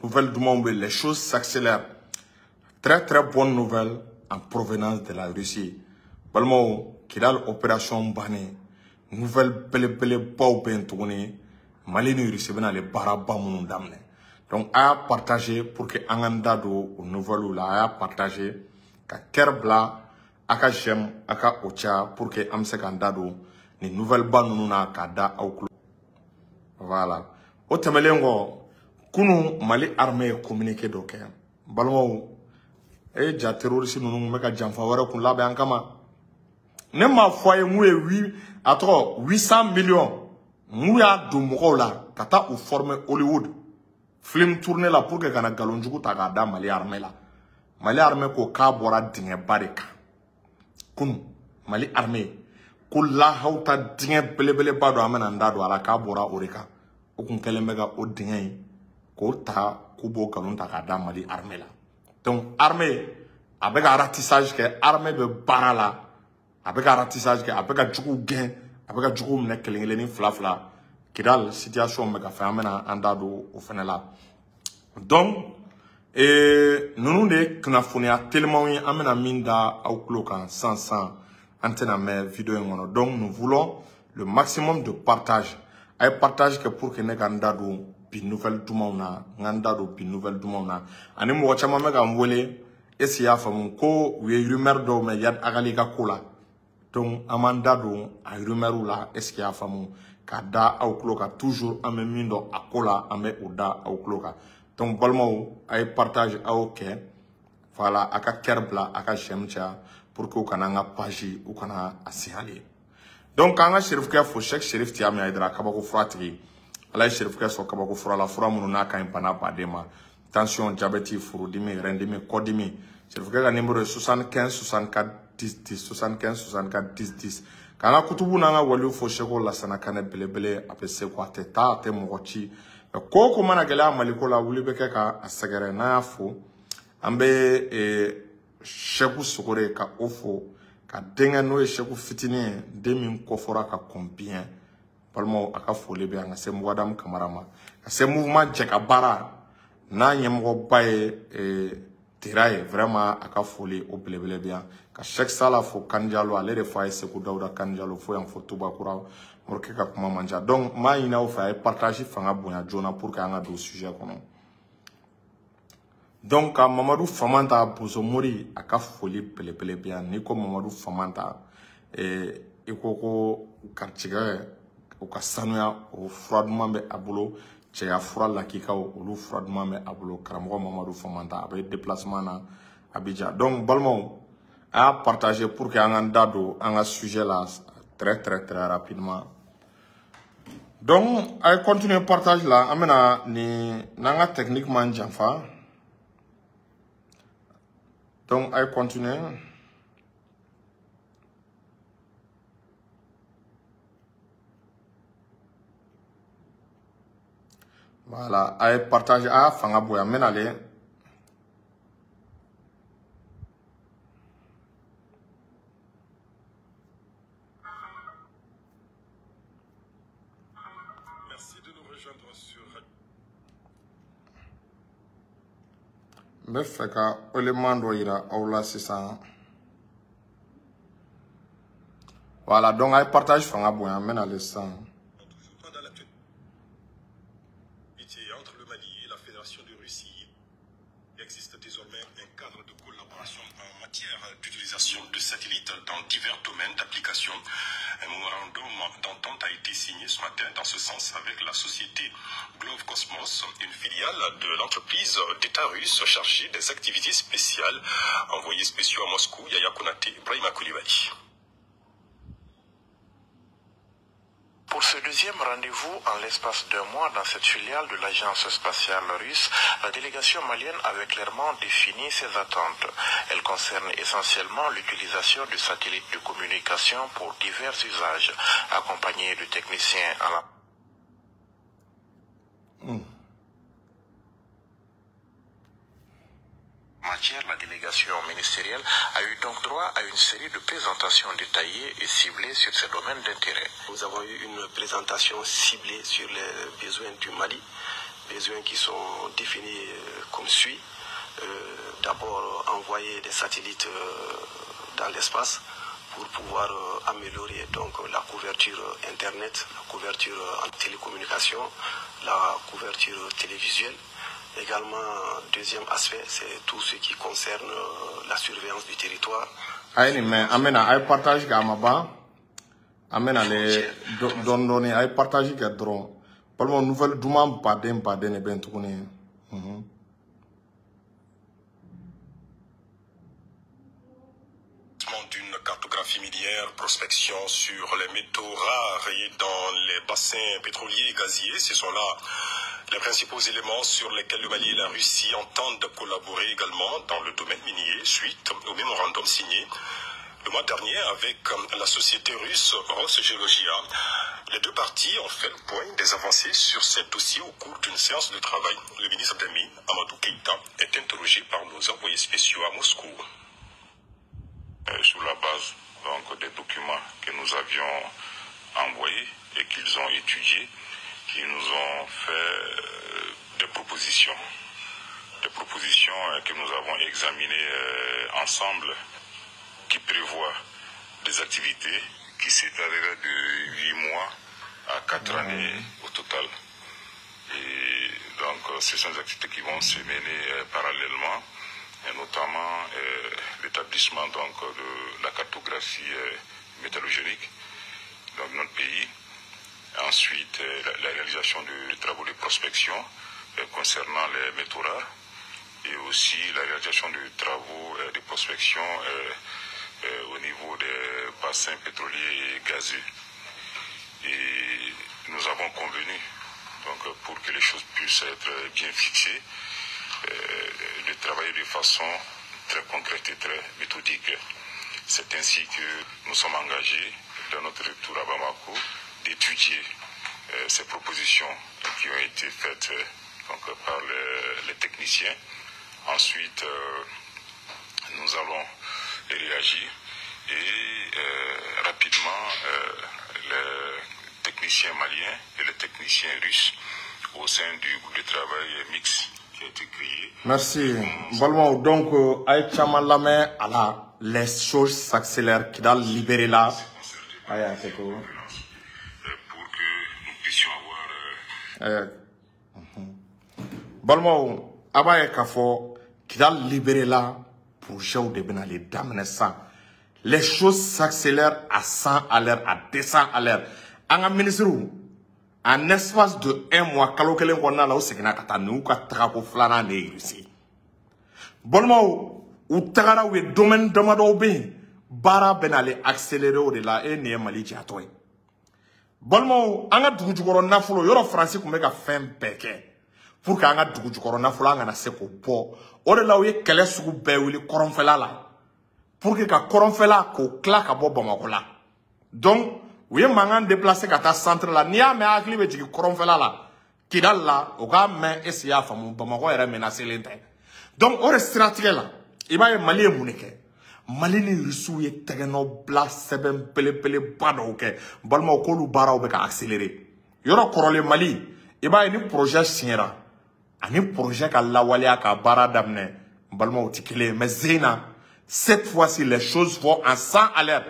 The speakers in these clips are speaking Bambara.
Nouvelle dumanw bɛ, les choses s'accélèrent. Très très bonne nouvelle en provenance de la Russie. Balimaw, Kidal opération bannen, nouvelle belebelebaw bɛ yen tuguni. Mali ni Russie bɛna ale baaraba minnu daminɛ. Donc a y'a partager pour que an k'an da don o nouvelle la. A y'a partager ka cœur bila, a ka j'aime, a ka o caya pour que an bɛ se k'an da don nin nouvelle ba ninnu na k'a da aw tulo. Voilà. O tɛmɛnen kɔ, kunun Mali armée ye communiqué dɔ kɛ. Balimaw, e ja terroriste ninnu bɛ ka janfa wɛrɛ kun labɛn an kama. Ne m'a fɔ a ye mun ye a tɔgɔ 800 millions mun y'a don mɔgɔw la ka taa u former Hollywood film tourné la pour que ka na nkalon jugu ta k'a da Mali armée la. Mali armée ko k'a bɔra dingɛba de kan. Kunun Mali armée ko lahaw ta dingɛ belebeleba dɔ, an bɛna n da don a la, k'a bɔra o de kan. O kun kɛlen bɛ ka o dingɛ in k'o ta k'u b'o nkalon ta k'a da Mali armée la. Donc armée a bɛ ka ratissage kɛ, armée bɛ baara la, a bɛ ka ratissage kɛ, a bɛ ka juguw gɛn, a bɛ ka juguw minɛ kelen kelen ni fila fila. Kidal situation bɛ ka fɛn, an bɛna an da don o fɛnɛ la. Donc ninnu de ye kunnafoniya telimanw ye, an bɛna min da aw tulo kan sisan sisan, an tɛna mɛn vidéo in kɔnɔ. Donc nous voulons le maximum de partage. A ye partage kɛ pour que ne ka n da don bi nouvelle dumanw na, n ka n da don bi nouvelle dumanw na. Ani mɔgɔ caman bɛ ka n wele, est-ce que i y'a faamu ko u ye rumeur dɔw mɛn Iyad Ag Ghali ka ko la. Donc an b'an da don a rumeur la, est-ce que i y'a faamu, k'a da aw tulo kan. Toujours an bɛ min dɔn a ko la, an bɛ o da aw tulo kan. Donc balimaw, a ye partage aw kɛ, voilà, a ka cœur bila, a ka j'aime caya pour que u kana an ka page u kana a signaler. Donc k'an ka Serifukɛ fo, Cheikh Serif Tiyami Hayidara, kabako fura tigi. Ala ye Serifukɛ sɔn kabako fura la, fura minnu n'a ka ɲi bana baden ma, tension, diabète, furudimi, rɛndimi, kɔdimi. Serifukɛ ka numéro ye 75 64 10 10, 75 64 10 10. K'an ka kutubu n'an ka waliw fo, Seko Lasana Kanɛ belebele, a bɛ se ko a tɛ taa, a tɛ mɔgɔ ci. Ko o ko mana gɛlɛya Maliko la, wuli bɛ kɛ ka a sɛgɛrɛ. N'an y'a fo, an bɛ Seku Sogore ka o fo, ka denkɛ n'o ye Seku fitinin ye, den min kɔfɔra ka kɔn biɲɛ. Balimaw, a ka foli bɛ yan ka se Mugadamu Kamara ma, ka se mouvement jɛ ka baara n'a ɲɛmɔgɔba ye Tera ye, vraiment a ka foli o belebele bɛ yan. Ka Cheikh Sala fo Kanjalo, ale de fɔ a ye Seku Dawuda Kanjalo fo yan fo Tubakura, Morikɛ ka kuma man ca. Donc n b'a ɲini aw fɛ, a ye partage fanga bonya joona pour que an ka don sujet kɔnɔ. Donc ka Mamadu Famanta Bozomori, a ka foli belebele bɛ yan. N'i ko Mamadu Famanta, i ko ko garijɛgɛ u ka sanuya, o fura duman bɛ a bolo, cɛya fura lakikaw olu fura duman bɛ a bolo. Karamɔgɔ Mamadu Famanta a bɛ déplacement na Abidjan. Donc balimaw, a y'a partager pour que an k'an da don an ka sujet la très très très rapidement. Donc a ye continuer partage la, an bɛna nin n'an ka technique man janfa. Donc a ye continuer. Voilà, a ye partage, a y'a fanga bonya, n bɛna ale. Merci de nous rejoindre sur. N bɛ fɛ ka élément dɔ yira aw la sisan. Voilà, donc a ye partage fanga bonya, n bɛna ale sisan. Entre le Mali et la Fédération de Russie, il existe désormais un cadre de collaboration en matière d'utilisation de satellites dans divers domaines d'application. Un mémorandum d'entente a été signé ce matin dans ce sens avec la société Glavkosmos, une filiale de l'entreprise d'État russe chargée des activités spéciales. Envoyés spéciaux à Moscou, Yaya Konaté, Ibrahima Koulibaly. Pour ce deuxième rendez-vous en l'espace d'un mois dans cette filiale de l'agence spatiale russe, la délégation malienne avait clairement défini ses attentes. Elle concerne essentiellement l'utilisation de satellites de communication pour divers usages, accompagnés de techniciens à la... matière, la délégation ministérielle a eu donc droit à une série de présentations détaillées et ciblées sur ces domaines d'intérêt. Nous avons eu une présentation ciblée sur les besoins du Mali Besoins qui sont définis comme suit. D'abord, envoyer des satellites dans l'espace pour pouvoir améliorer donc la couverture Internet, la couverture en télécommunication, la couverture télévisuelle. Également, deuxième aspect, c'est tout ce qui concerne la surveillance du territoire. Aïe, mais amena, aïe partage gamaba, amena les dondoni, aïe partage gadron. Parlons nouvelle douman baden baden et ben tourné. D'une cartographie minière, prospection sur les métaux rares et dans les bassins pétroliers et gaziers, ce sont là les principaux éléments sur lesquels le Mali et la Russie entendent collaborer également dans le domaine minier suite au mémorandum signé le mois dernier avec la société russe Rosgeologia. Les deux parties ont fait le point des avancées sur ces dossiers au cours d'une séance de travail. Le ministre des Mines, Amadou Keïta, est interrogé par nos envoyés spéciaux à Moscou. Sur la base donc, des documents que nous avions envoyés et qu'ils ont étudiés, ils nous ont fait des propositions que nous avons examinées ensemble, qui prévoient des activités qui s'étaleraient de 8 mois à 4 années au total. Et donc, ce sont des activités qui vont se mener parallèlement, et notamment l'établissement donc de la cartographie métallogénique dans notre pays. Ensuite, la réalisation de travaux de prospection concernant les métaux rares et aussi la réalisation de travaux de prospection au niveau des bassins pétroliers et gazeux. Et nous avons convenu, donc, pour que les choses puissent être bien fixées, de travailler de façon très concrète et très méthodique. C'est ainsi que nous sommes engagés dans notre retour à Bamako d'étudier ces propositions qui ont été faites donc, par les techniciens. Ensuite, nous allons réagir et rapidement, les techniciens maliens et les techniciens russes au sein du groupe de travail mixte qui a été créé. Merci. Balma, donc, à la, les choses s'accélèrent, qui doit libérer là. C'est cool. Pour que nous puissions avoir. Balma, Abaye Kafo, qui doit libérer là, projet de Benali d'amener ça. Les choses s'accélèrent à 100 à l'heure, à 200 à l'heure. En ministre, en espace de 1 mois, kalo kelen kɔnɔna la, u seginna ka taa n'u ka tagako filanan de ye Russie. Balimaw, u tagara u ye domaine damadɔw bɛ yen, baara bɛ n'ale accélérer o de la, e nin ye Mali jatɔ ye. Balimaw, an ka dugu jukɔrɔ nafolo, yɔrɔ Faransi tun bɛ ka fɛn bɛɛ kɛ pour que an ka dugu jukɔrɔ nafolo an kana se k'o bɔ. O de la u ye kɛlɛ sugu bɛɛ wuli kɔrɔnfɛla la pour que ka kɔrɔnfɛla k'o tila ka bɔ Bamakɔ la. Donc u ye mankan déplacé ka taa centre la. N'i y'a mɛn hakili bɛ jigin kɔrɔnfɛla la, Kidal la, o k'a mɛn est ce que i y'a faamu, Bamakɔ yɛrɛ menacelen tɛ. Donc o de siratigɛ la, i b'a ye Mali ye mun de kɛ? Mali ni Rusiw ye tɛgɛnɔ bila sɛbɛn belebeleba dɔw kɛ. Balimaw, k'olu baaraw bɛ ka accélérer. Yɔrɔ kɔrɔlen Mali, i b'a ye ni projet signera ani projet ka lawaleya ka baara daminɛ, balimaw tɛ kelen ye. Mais Zena, cette fois-ci les choses vont en 100 à l'heure.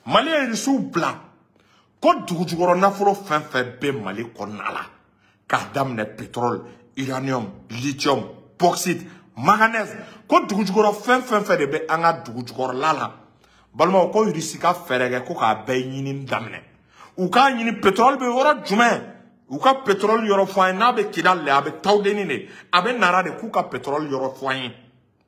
Mali ye Rusiw bila ko dugu jukɔrɔ nafolo fɛn fɛn bɛ Mali kɔnɔna la, k'a daminɛ pétrole, uranium, lithium, bauxite, manganèse, ko dugu jukɔrɔ fɛn fɛn fɛn de bɛ an ka dugu jukɔrɔla la, balimaw, ko Rusi ka fɛɛrɛ kɛ ko k'a bɛɛ ɲini daminɛ. U k'a ɲini pétrole bɛ yɔrɔ jumɛn, u ka pétrole yɔrɔ fɔ an ye, n'a bɛ Kidal de, a bɛ Tawudeni de, a bɛ Nara de, k'u ka pétrole yɔrɔ fɔ an ye.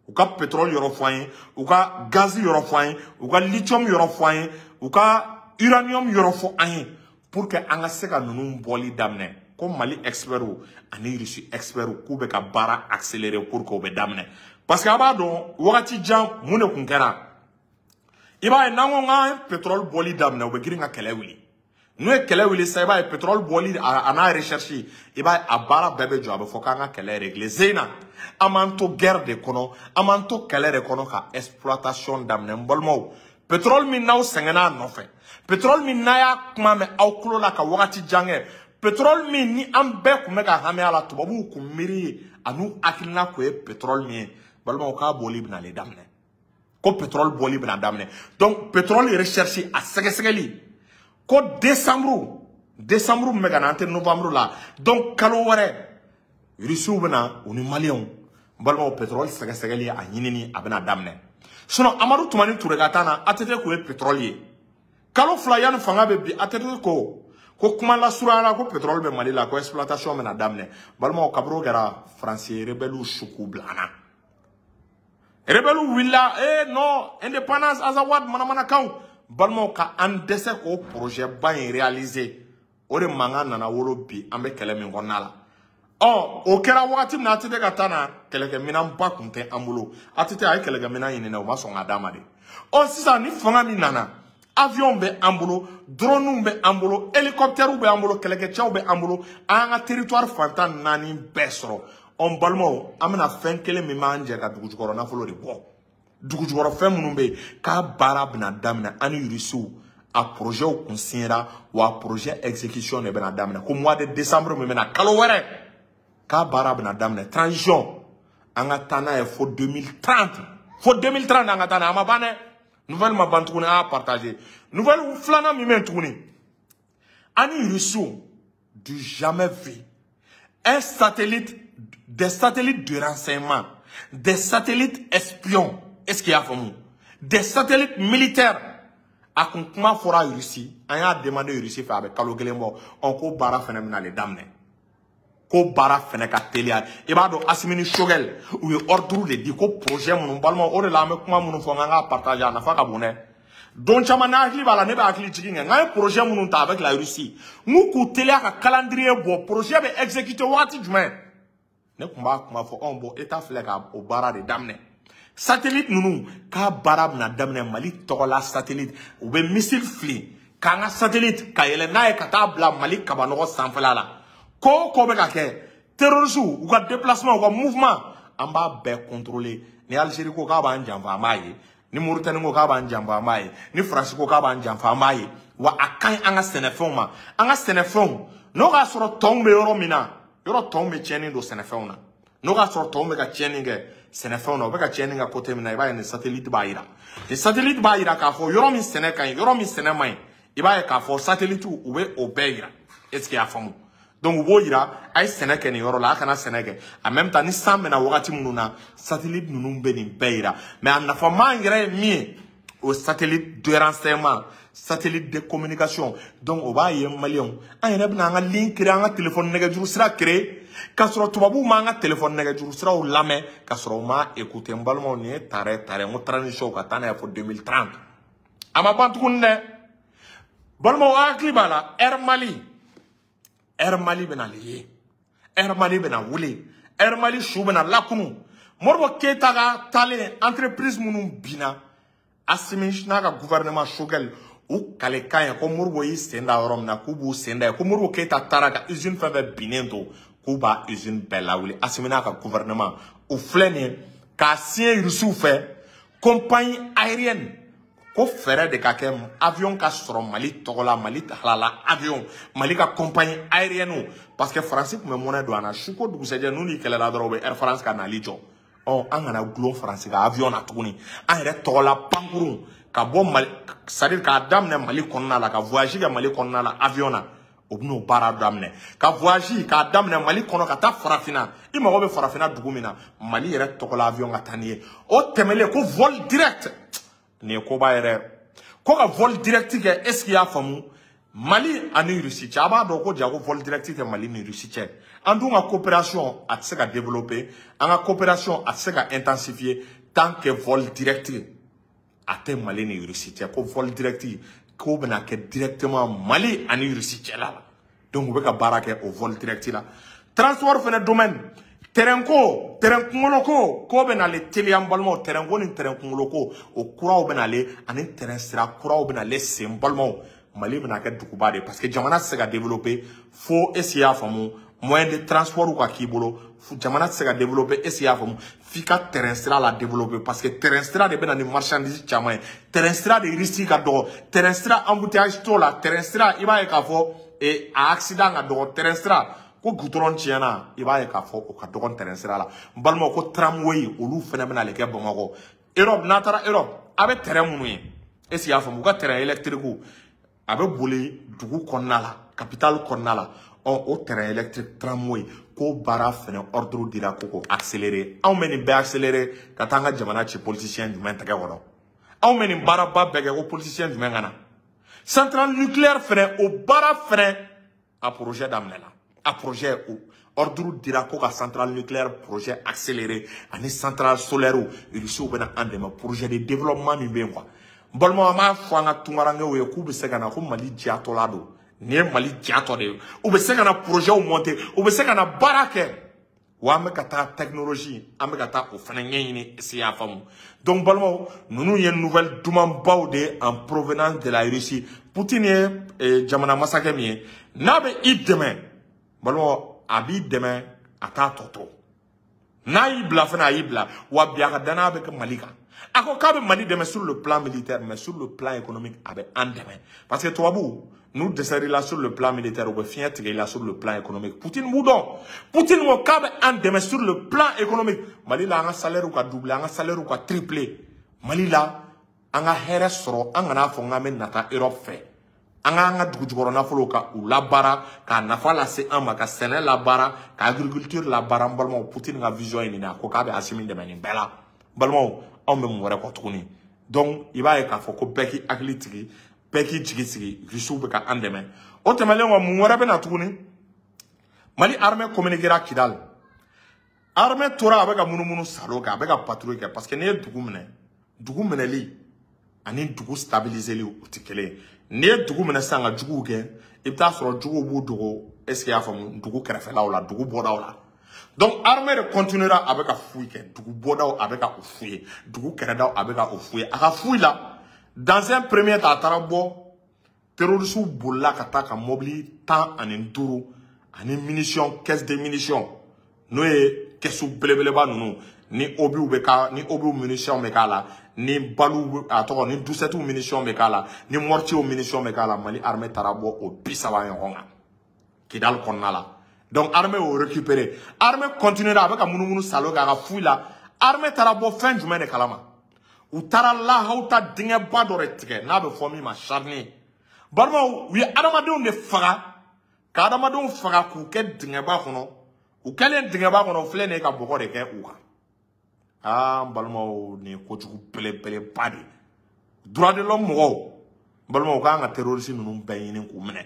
U ka pétrole yɔrɔ fɔ an ye, u ka gazi yɔrɔ fɔ an ye, u ka lithium yɔrɔ fɔ an ye, u ka uranium yɔrɔ fɔ an ye, pour que an ka se ka ninnu bɔli daminɛ. Ko Mali experts ani Russie experts k'u bɛ ka baara accélérer pour que o bɛ daminɛ. Parce que a b'a dɔn wagati jan mun de kun kɛra, i b'a ye n'an ko k'an ye pétrole bɔli daminɛ, u bɛ girin ka kɛlɛ wuli. N'u ye kɛlɛ wuli sisan, i b'a ye pétrole bɔli a n'a recherche, i b'a ye a baara bɛɛ bɛ jɔ, a bɛ fɔ k'an ka kɛlɛ régler. Zena, an b'an to guerre de kɔnɔ, an b'an to kɛlɛ de kɔnɔ ka exploitation daminɛ. N balimaw, pétrole min n'aw sɛgɛnna a nɔfɛ, pétrole min n'a y'a kuma mɛn aw tulo la ka wagati jan kɛ, Pétrole min ni an bɛɛ kun bɛ ka hami a la, tubabuw kun miiri a n'u hakilina kun ye pétrole min ye, balimaw, k'a bɔli bɛna ale daminɛ, ko pétrole bɔli bɛna daminɛ. Donc pétrole recherche, a sɛgɛsɛgɛli, ko décembre min bɛ ka na, an tɛ novembre la, donc kalo wɛrɛ, Rusiw bɛna u ni Maliyɛnw, balimaw, pétrole sɛgɛsɛgɛli, a ɲinini, a bɛna daminɛ. Sinon Amadu Tumani Ture ka taa na, ATT kun ye pétrole ye. Kalo 2 yanni fanga bɛ bi, ATT ko kuma lasurunya la ko pétrole bɛ Mali la, ko exploitation bɛna daminɛ. Balimaw, kabini o kɛra, Faransi rebelle su k'u bila an na. Rebelle wulila, eh non, indépendance, Azawad, manamanakanw. Balimaw, ka an dɛsɛ k'o projet ba in réaliser, o de mankan nana wolo bi an bɛ kɛlɛ min kɔnɔna la. Ɔ o kɛra wagati min na ATT ka taa na, kɛlɛkɛminɛnba kun tɛ an bolo. ATT a ye kɛlɛkɛminɛn ɲini dɛ, o ma sɔn k'a d'a ma de. Ɔ sisan ni fanga min nana, avion bɛ an bolo, drone bɛ an bolo, hélicoptère bɛ an bolo, kɛlɛkɛcɛw bɛ an bolo, an ka territoire fan 14 bɛɛ sɔrɔ. Ɔ n balimaw, an bɛna fɛn kelen min b'an jɛ ka dugujukɔrɔ nafolo de bɔ. Dugujukɔrɔ fɛn minnu bɛ yen, k'a baara bɛna daminɛ an ni Rusiw, a projet kun signera, wa projet exécution de bɛna daminɛ, ko mois de décembre min bɛna, kalo wɛrɛ, k'a baara bɛna daminɛ. Transition, an ka taa n'a ye fo 2030, fo 2030 an ka taa n'a ye. A ma ban dɛ, nouvelle ma ban tuguni, an y'a partager. Nouvelle filanan min bɛ yen tuguni, an ni Rusiw, du jamais vu, un satellite, des satellites de renseignement, des satellites espions, est-ce qu'il y a faamu, des satellites militaires, a kun kuma fɔra Russie, an y'a demandé Russie fɛ, a bɛ kalo 1 bɔ. Ɔ ko baara fɛnɛ bɛna ale daminɛ, ko baara fɛnɛ ka teliya. I b'a dɔn, Asimi ni Choguel, u ye ordre de di ko projet minnu, balimaw, o de la an bɛ kuma minnu fɔ k'an k'a partager, a nafa ka bon dɛ. Don caman n'a hakili b'a la, ne bɛ hakili jigin kɛ, n'an ye projet minnu ta avec la Russie, n k'u k'u teliya ka calendrier bɔ, projet bɛ exécuter wagati jumɛn. Ne tun b'a kuma fɔ, anw bɔ état filɛ ka o baara de daminɛ. Satellite ninnu, k'a baara bɛna daminɛ Mali tɔgɔ la. Satellite, u bɛ missile fili k'an ka satellite ka yɛlɛ n'a ye ka taa bila Mali kabanɔgɔ sanfɛla la. Ko o ko bɛ ka kɛ, terroristes u ka déplacement, u ka mouvement, an b'a bɛɛ contrôler. Ni Algérie ko k'a b'an janfa, an b'a ye. Ni Mauritanie ko k'a b'an janfa, an b'a ye. Ni Faransi ko k'a b'an janfa, an b'a ye. Wa a ka ɲi an ka sɛnɛfɛnw ma. An ka sɛnɛfɛnw, n'o k'a sɔrɔ tɔnw bɛ yɔrɔ min na, yɔrɔ tɔnw bɛ tiɲɛni don sɛnɛfɛnw na, n'o k'a sɔrɔ tɔnw bɛ ka tiɲɛni kɛ sɛnɛfɛnw na, u bɛ ka tiɲɛni kɛ côté min na, i b'a ye nin satellite b'a yira. Nin satellite b'a yira k'a fɔ yɔrɔ min sɛnɛ ka ɲi, yɔrɔ min sɛnɛ man ɲi. I b'a ye k'a fɔ satellite, u bɛ o bɛɛ yira. Est ce que i y'a faamu? Donc u b'o yira, a ye sɛnɛ kɛ nin yɔrɔ la, a kana sɛnɛ kɛ. En même temps, ni san bɛna wagati minnu na, satellite ninnu bɛ nin bɛɛ yira. Mais a nafama yɛrɛ ye min ye, o satellite de renseignement, satellite de communication. Donc o b'a ye, Maliyɛnw, an yɛrɛ bɛna an ka ligne créer, an ka téléphone nɛgɛjuru sira créer, k'a sɔrɔ tubabuw m'an ka téléphone nɛgɛjuru siraw lamɛn, k'a sɔrɔ u m'a écouter. N balimaw, nin ye tare tare, n ko transition ka taa n'a ye fo 2030. A ma ban tuguni dɛ, balimaw, aw hakili b'a la, Air Mali, Air Mali bɛna le ye, Air Mali bɛna wuli, Air Mali su bɛna lakunu. Modibo Keyita ka taalen, entreprise minnu binna, Asimi n'a ka gouvernement, Choguel, u kalekan ye ko Modibo y'i sen da yɔrɔ min na, k'u b'u sen da yen. Ko Modibo Keyita taara ka usine fɛn fɛn binnen to, k'u b'a usine bɛɛ lawuli. Asimi n'a ka gouvernement, u filɛ nin ye k'a signé Rusiw fɛ, compagnie aérienne, ko fɛɛrɛ de ka kɛ avion ka sɔrɔ Mali tɔgɔ la, Mali halala avion, Mali ka compagnie aérienne, parce que Faransi tun bɛ mɔnɛ don an na. Su ko dugusɛjɛ, n'u ni kɛlɛla dɔrɔn, u bɛ Air France ka nali jɔ. Ɔ an kana gulon Faransi ka avion na tuguni, an yɛrɛ tɔgɔ la pankurun ka bɔ Mali, c'est à dire k'a daminɛ Mali kɔnɔna la, ka voyage kɛ Mali kɔnɔna la avion na, o bɛn'o baara daminɛ. Ka voyage k'a daminɛ Mali kɔnɔ ka taa farafinna, i mago bɛ farafinna dugu min na, Mali yɛrɛ tɔgɔ la avion ka taa n'i ye. O tɛmɛlen, ko vol direct, nin ye koba yɛrɛ, ko ka vol direct kɛ. Est ce que i y'a faamu? Mali ani Russie cɛ, a b'a dɔn ko ja ko vol direct tɛ Mali ni Russie cɛ. An dun ka coopération, a tɛ se ka développer, an ka coopération, a tɛ se ka intensifier tant que vol direct a tɛ Mali ni Russie cɛ. Ko vol direct, k'o bɛna kɛ directement Mali ani Russie cɛla la. Donc u bɛ ka baara kɛ o vol direct la. Transport fɛnɛ domaine, terrain ko, terrain kunkolo ko, ko bɛ n'ale teliya. N balimaw, terrain ko ni terrain kunkolo ko, o kuraw bɛ n'ale ani terrain sira kuraw bɛ n'ale sen. N balimaw, Mali bɛna kɛ duguba de, parce que jamana tɛ se ka développer fo, est ce que i y'a faamu, moyen de transport ka k'i bolo. Jamana tɛ se ka développer, est ce que i y'a faamu, f'i ka terrain sira la développer, parce que terrain sira de bɛ na ni marchandise caman ye. Terrain sira de risque ka dɔgɔ, terrain sira embouteillage t'o la, terrain sira, i b'a ye k'a fɔ a accident ka dɔgɔ terrain sira ko goudron tiɲɛna i b'a ye k'a fɔ o ka dɔgɔ terrain sira la n balimaw ko tramway olu fana bɛna ale kɛ Bamakɔ Europe n'a taara Europe a bɛ terrain minnu ye est ce que i y'a faamu u ka terrain électrique a bɛ boli dugu kɔnɔna la capitale kɔnɔna la ɔ o terrain électrique tramway ko baara fɛnɛ ordre dira ko k'o accélérer anw bɛ nin bɛɛ accélérer ka taa an ka jamana ci politicien jumɛn tɛgɛ kɔnɔ anw bɛ nin baaraba bɛɛ kɛ ko politicien jumɛn ka na centrale nucléaire fɛnɛ o baara fɛnɛ a projet daminɛna a projet o ordre dira ko ka centrale nucléaire projet accélérer ani centrale solaire Russiw bɛna an dɛmɛ projet de développement min bɛ yen quoi n balimaw an b'a fɔ an ka tunkarankew ye k'u bɛ se ka na ko Mali jatɔla don nin ye Mali jatɔ de ye u bɛ se ka na projet monter u bɛ se ka na baara kɛ wa an bɛ ka taa technologie an bɛ ka taa o fana ɲɛɲini est-ce que i y'a faamu donc balimaw ninnu ye nouvelle dumanbaw de ye en provenance de la Russie Poutine ye jamana masakɛ min ye n'a bɛ i dɛmɛ balimaw a b'i dɛmɛ a t'a tɔ to n'a y'i bila fana a y'i bila wa bi a ka danaya bɛ kɛ Mali kan a ko k'a bɛ Mali dɛmɛ sur le plan militaire mais sur le plan économique a bɛ an dɛmɛ parce que tubabuw n'u dɛsɛr'i la sur le plan militaire u bɛ fiɲɛ tigɛ i la sur le plan économique Poutine b'u dɔn Poutine ko k'a bɛ an dɛmɛ sur le plan économique Mali la an ka salaire ka doubler an ka salaire ka tripler Mali la an ka hɛrɛ sɔrɔ an kana fɔ k'an bɛ nata Europe fɛ an k'an ka dugu jukɔrɔ nafolow ka u labaara k'a nafa lase an ma ka sɛnɛ labaara ka agriculture labaara n balimaw Poutine ka vision ye nin ye a ko k'a bɛ Assimi dɛmɛ nin bɛɛ la balimaw anw bɛ mun wɛrɛ kɔ tuguni donc i b'a ye k'a fɔ ko bɛɛ k'i hakili sigi bɛɛ k'i jigi sigi Russiw bɛ ka an dɛmɛ o tɛmɛnen kɔ mun wɛrɛ bɛ na tuguni Mali armée communiquera Kidal armée tora a bɛ ka munumunu salo kɛ a bɛ ka patrouille kɛ parce que n'i ye dugu minɛ dugu minɛli ani dugu stabiliseli o tɛ kelen ye n'i ye dugu minɛ sisan ka juguw kɛ i bɛ taa sɔrɔ juguw b'u dogo est ce que i y'a faamu dugu kɛrɛfɛlaw la dugu bɔdaw la donc armée de continuera a bɛ ka fouille kɛ dugu bɔdaw a bɛ ka o fouiller dugu kɛrɛdaw a bɛ ka o fouiller a ka fouille la dans un premier temps a taara bɔ terroristew bolila ka taa ka mobili 15 ani munition caisse de munitions n'o ye kɛsu belebeleba ninnu ni obiw bɛ ka ni obiw munition bɛ k'a la ni baluw a tɔgɔ ni dusɛtiw munition bɛ k'a la ni mortiers munition bɛ k'a la Mali armée taara bɔ o 30 ɲɔgɔn kan Kidal kɔnɔna la donc armée y'o récupéré armée continuera a bɛ ka munumunu salo kɛ a ka fouille la armée taara bɔ fɛn jumɛn de kalama u taara lahawuta dingɛba dɔ de tigɛ n'a bɛ fɔ min ma charnier balimaw u ye adamadenw de faga ka adamadenw faga k'u kɛ dingɛba kɔnɔ u kɛlen dingɛba kɔnɔ u filɛ nin ye ka bɔgɔ de kɛ u kan aa n balimaw nin ye kojugu belebeleba de ye droit de l'homme mɔgɔw n balimaw u k'an ka terroriste ninnu bɛɛ ɲini k'u minɛ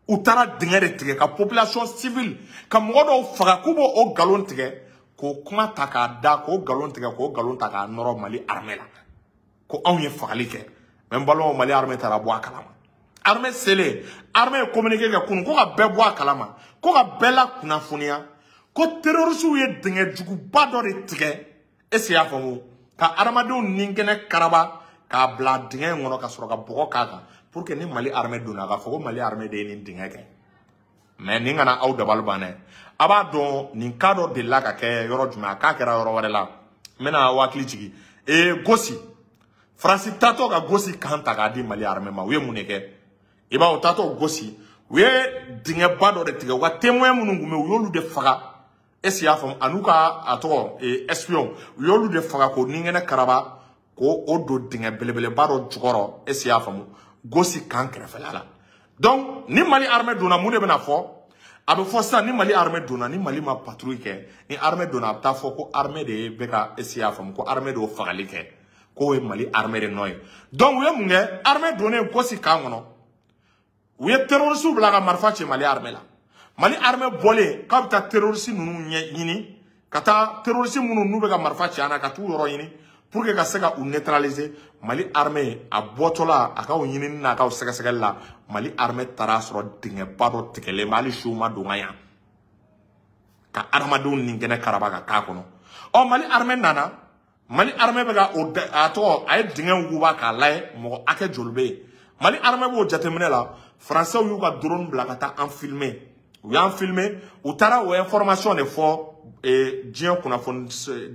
u taara dingɛ de tigɛ ka population civile ka mɔgɔ dɔw faga k'u b'o o nkalon tigɛ k'o kuma ta k'a da k'o nkalon tigɛ k'o nkalon ta k'a nɔrɔ Mali armée la ko anw ye fagali kɛ mais n balimaw Mali armée taara bɔ a kalama armée selen armée ye communiqué kɛ kunun ko ka bɛɛ bɔ a kalama ko ka bɛɛ la kunnafoniya ko terroristew ye dingɛ juguba dɔ de tigɛ est ce que i y'a faamu ka adamadenw ninkɛnɛ karaba k'a bila dingɛ in kɔnɔ ka sɔrɔ ka bɔgɔ k'a kan pour que ni Mali armée donna k'a fɔ ko Mali armée de ye nin dingɛ kɛ mais nin kana aw dabali ban dɛ a b'a dɔn nin cas dɔ delila ka kɛ yɔrɔ jumɛn a k'a kɛra yɔrɔ wɛrɛ la n bɛna aw hakili jigin ee Gosi Faransi taatɔ ka Gosi kan ta k'a di Mali armée ma u ye mun de kɛ i b'a ye u taatɔ Gosi u ye dingɛba dɔ de tigɛ u ka témoin minnu tun bɛ yen u y'olu de faga est ce que i y'a faamu an'u ka a tɔgɔ espion u y'olu de faga k'o ninkɛnɛ karaba k'o o don dingɛ belebeleba dɔ jukɔrɔ est ce que i y'a faamu Gosi kan kɛrɛfɛla la donc ni Mali armée donna mun de bɛna fɔ a bɛ fɔ sisan ni Mali armée donna ni Mali ma patrouille kɛ ni armée donna a bɛ taa fɔ ko armée de bɛ ka est ce que i y'a faamu ko armée de y'o fagali kɛ k'o ye Mali armée de nɔ ye donc u ye mun kɛ armée donnen Gosi kan kɔnɔ u ye terroriste bila ka marifa ci Mali armée la Mali armée bɔlen k'a bɛ taa terroriste ninnu ɲɛ ɲini ka taa terroriste minnu n'u bɛ ka marifa ci an na ka t'u yɔrɔ ɲini pour que ka se ka u neutraliser Mali armée a bɔtɔla a k'aw ɲinini n'a k'aw sɛgɛsɛgɛli la Mali armée taara sɔrɔ dingɛba dɔ tigɛlen bɛ hali siw ma don ka yan ka adamadenw ninkɛnɛ karaba ka k'a kɔnɔ ɔ Mali armée nana Mali armée bɛ ka o a tɔgɔ a ye dingɛ wuguba k'a lajɛ mɔgɔ hakɛ joli bɛ yen Mali armée b'o jateminɛ la Français y'u ka drone bila ka taa an filmer u y'an filmer u taara o information de fɔ diɲɛ kunnafoni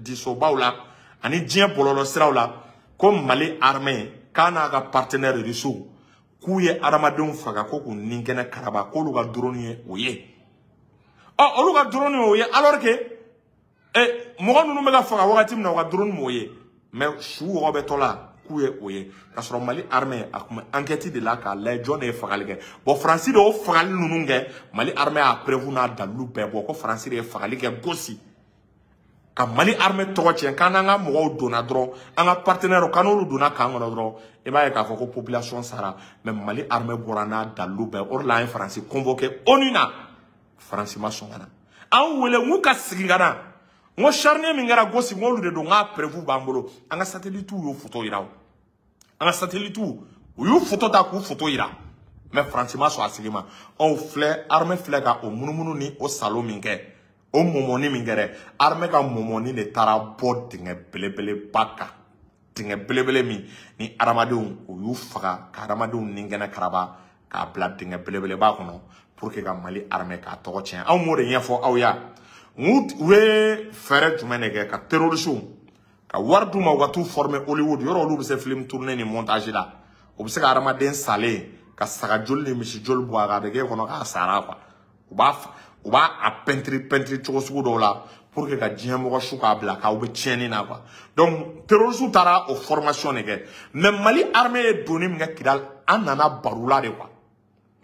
disobaw la ani diɲɛ bɔlɔlɔsiraw la ko Mali armée k'a n'a ka partenaire russiw K'u ye adamadenw faga ko k'u nin kɛnɛ karaba k'olu ka drone ye o ye. Ɔ olu ka drone ye o ye alors que mɔgɔ ninnu bɛ ka faga wagati min na u ka drone m'o ye mais su wɔgɔ bɛ tɔ la k'u ye o ye k'a sɔrɔ Mali armée a tun bɛ enquête de la k'a lajɛ jɔn de ye fagali kɛ. Bon Faransi de y'o fagali ninnu kɛ, Mali armée y'a preuve n'a dalilu bɛɛ bɔ ko Faransi de ye fagali kɛ gosi ka Mali armée tɔgɔ tiɲɛ k'an n'an ka mɔgɔw donna dɔrɔn an ka partenaire k'an n'olu donna camp kɔnɔ dɔrɔn i b'a ye k'a fɔ ko population sara mais Mali armée bɔra n'a dalilu bɛɛ. O de la an ye Faransi convoqué ONU na, Faransi ma sɔn ka na. An wele n k'u ka segin ka na, n ko charnier min kɛra gosi n k'olu de don, n k'a preuve b'an bolo. An ka satellite y'o photo yira o, an ka satellite u y'u photo ta k'u photo yira mais Faransi ma sɔn a sigi ma. Anw filɛ armée filɛ ka o munumunu ni o salon min kɛ o mɔmɔni min kɛ dɛ, armée ka mɔmɔni de taara bɔ dingɛ belebeleba kan, dingɛ belebele min ni adamadenw u y'u faga ka adamadenw ni kɛnɛ karaba k'a bila dingɛ belebeleba kɔnɔ pour que ka Mali armée k'a tɔgɔ tiɲɛ. Anw m'o de ɲɛfɔ aw ya. U ye fɛɛrɛ jumɛn de kɛ ka terroristew ka wari d'u ma u ka t'u former Hollywood yɔrɔ olu bɛ se film tourner ni montage la, u bɛ se ka adamaden salen ka saga joli ni misi joli bɔ a kan a bɛ k'e kɔnɔ k'a sara quoi. U b'a a peinture cogo sugu dɔw la pour que ka diɲɛ mɔgɔ su k'a bila k'aw bɛ tiɲɛni na quoi. Donc terroristew taara o formation de kɛ mais Mali armée ye donni min kɛ Kidal an nana baro la de quoi.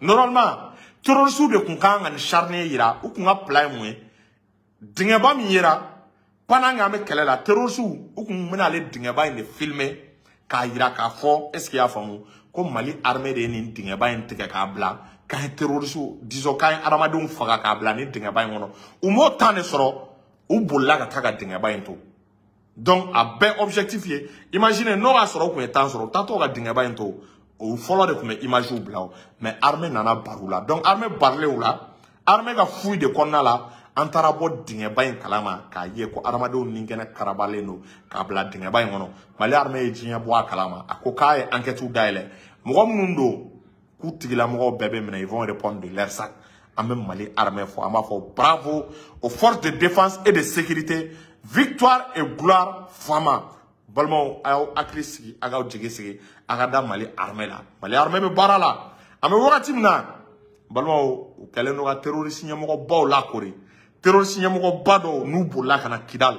Normalement terroristew de kun kan ka nin charnier yira, u kun ka plan ye mun ye, dingɛba min yera pendant qu'an bɛ kɛlɛ la terroristew u kun bɛna ale dingɛba in de filmer k'a yira k'a fɔ est ce que i y'a faamu ko Mali armée de ye nin dingɛba in tigɛ k'a bila k'an ye terroristew disons k'an ye adamadenw faga k'a bila nin dingɛba in kɔnɔ. U m'o temps de sɔrɔ, u bolila ka taa ka dingɛba in to. Donc a bɛɛ objectif ye, imaginez n'o y'a sɔrɔ u kun ye temps sɔrɔ u taatɔ ka dingɛba in to o fɔlɔ de tun bɛ image bila o mais armée nana baro la. Donc armée barilen o la, armée ka fouille de kɔnɔna la an taara bɔ dingɛba in kalama k'a ye ko adamadenw ni kɛnɛ karabalen don k'a bila dingɛba in kɔnɔ. Mali armée ye diɲɛ bɔ a kalama, a ko k'a ye enquête dayɛlɛ, mɔgɔ minnu don k'u tigilamɔgɔw bɛɛ bɛ minɛ, ils vont répondre de leur sac. An bɛ Mali armée fɔ, an b'a fɔ bravo aux forces de défense et de sécurité, victoire et gloire fama. Balimaw a y'aw hakili sigi, a k'aw jigi sigi, a ka da Mali armée la. Mali armée bɛ baara la, an bɛ wagati min na balimaw u kɛlen don ka terroriste ɲɛmɔgɔbaw lakori, terroriste ɲɛmɔgɔba dɔw n'u bolila ka na Kidal,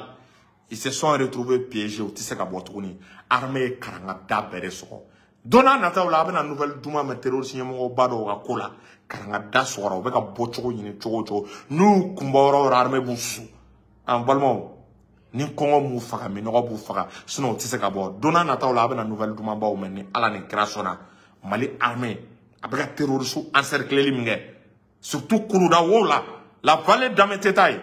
ils se sont retrouvés piégés, u tɛ se ka bɔ tuguni. Armée ye karangada bɛɛ de sɔgɔ. Don n'a nataw la a bɛna nouvelle duman mɛn terroriste ɲɛmɔgɔba dɔw ka ko la, karangada sɔgɔra, u bɛ ka bɔ cogo ɲini cogo o cogo, n'u y'u kunbɔ yɔrɔ o yɔrɔ armée b'u su. An balimaw ni kɔngɔ m'u faga minɔgɔ b'u faga, sinon u tɛ se ka bɔ. Don n'a nataw la a bɛna nouvelle dumanbaw mɛn ni Ala ni kira sɔnna. Mali armée a bɛ ka terroriste encercler min kɛ surtout Kuluda wo la, la vallée d'Ameteta ye,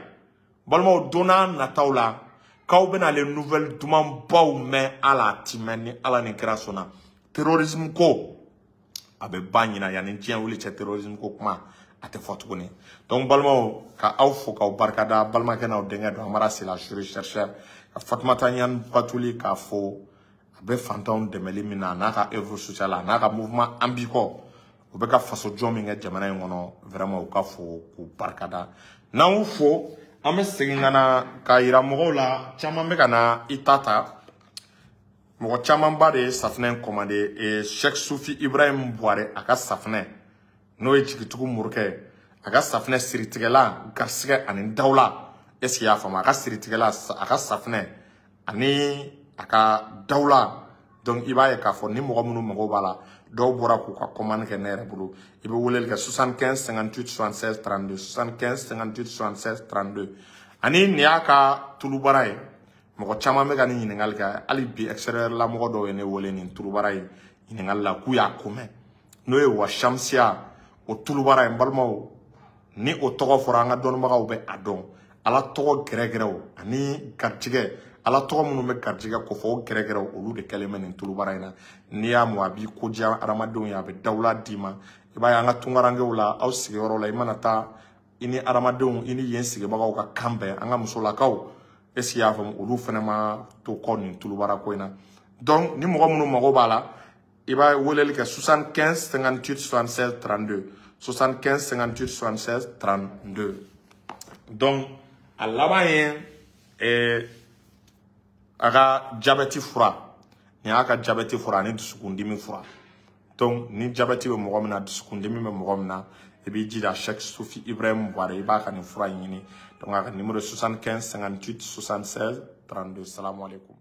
balimaw don n'a nataw la k'aw bɛna ale nouvelle dumanbaw mɛn ala a ti mɛn ni Ala ni kira sɔnna. Terrorisme ko a bɛ ba ɲina yanni diɲɛ wuli cɛ, terrorisme ko kuma a tɛ fɔ tuguni. Donc balimaw ka aw fo k'aw barikada, balimakɛ n'aw denkɛ don Amara Sila juriste chercheur, ka Fatumata Ɲani Batuli k'a fo a bɛ fantanw dɛmɛli min na a n'a ka œuvre sociale a n'a ka mouvement an b'i kɔ, u bɛ ka faso jɔ min kɛ jamana in kɔnɔ, vraiment u ka fo k'u barikada. N'an y'u fo an bɛ segin ka na k'a yira mɔgɔw la, caman bɛ ka na i ta ta, mɔgɔ camanba de ye safunɛ in commandé. Cheikh Sufi Ibrahim Buware a ka safunɛ n'o ye jigitugu morikɛ a ka safunɛ siritigɛla garisigɛ ani dawula, est ce que i y'a faamu, a ka siritigɛla a ka safunɛ ani a ka dawula. Donc i b'a ye k'a fɔ ni mɔgɔ minnu mago b'a la, dɔw bɔra k'u ka commande kɛ ne yɛrɛ bolo, i bɛ weleli kɛ 75 58 76 32 75 58 76 32. Ani nin y'a ka tulubara ye, mɔgɔ caman bɛ ka nin ɲininkali kɛ hali bi, extérieur la mɔgɔ dɔw ye ne wele nin tulubara ye ɲininkali la k'u y'a ko mɛn, n'o ye wa Shamsiya o tulubara ye. N balimaw ni o tɔgɔ fɔra an ka dɔnnibagaw bɛ a dɔn, Ala tɔgɔ gɛrɛgɛrɛw ani garijɛgɛ, Ala tɔgɔ minnu bɛ garijɛgɛ kofɔ o gɛrɛgɛrɛw olu de kɛlen bɛ nin tulubara in na. N'i y'a mɔ a b'i ko diya adamadenw ye, a bɛ dawula d'i ma. I b'a ye an ka tunkarankew la aw sigiyɔrɔ la, i mana taa i ni adamadenw i ni yen sigibagaw ka kan bɛn, an ka musolakaw est ce que i y'a faamu, olu fana ma to kɔ nin tulubara ko in na. Donc ni mɔgɔ minnu mago b'a la, i b'a weleli kɛ 75 58 76 32 75 58 76 32. Donc a laban ye a ka jabɛti fura, nin y'a ka jabɛti fura ani dusukundimi fura. Donc ni diabète bɛ mɔgɔ min na, dusukundimi bɛ mɔgɔ min na, i b'i jija Cheikh Soufi Ibrahim Bouare, i b'a ka nin fura in ɲini. Donc a ka numéro 75 58 76 32. Salamu alaikum.